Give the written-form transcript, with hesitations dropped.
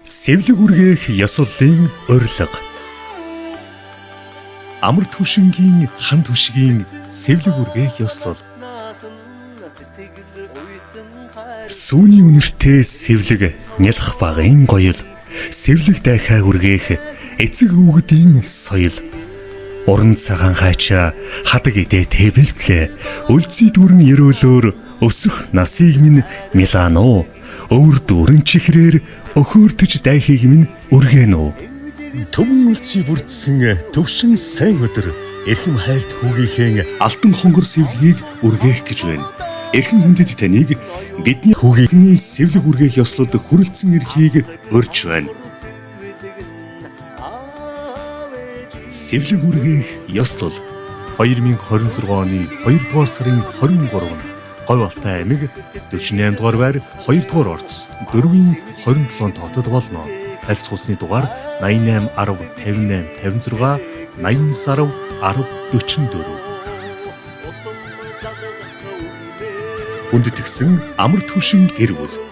Сэвлэг үргээх ёслолын урилга. Амар түвшингийн хан түшгийн сэвлэг үргээх ёслол. Сүүний үнэртэй сэвлэг нялх багын гоёл. Сэвлэг дайхаа үргээх эцэг өвгдийн соёл. Уран цагаан хайчаа хадаг идэ тэбэлтлээ. Өлзий дүүрэн ерөөлөөр өсөх насыг минь Милано. Өвөр дүүрэн чихрээр өхөөртөж дайхыг минь өргөнө. Төмөн өлзий бүрдсэн төвшин сайн өдөр эрхэм хайрт хүүгийнхээ алтан хонгор сэвлэгийг үргээх гэж байна. Эрхэм хүндэт таныг бидний хүүгийнхний сэвлэг үргээх ёслолд хүрэлцэн ирэхийг урьж байна. Сэвлэг үргээх ёслол 2026 оны 2 дугаар сарын 23-нд Говь Алтай аймаг 48 дугаар байр 2 дугаар орц 4-ийн 27 тоотод болно. Харилцах усны дугаар 88 10 58 56 89 10 10 44. Хүндэтгсэн амар түвшин гэр бүл.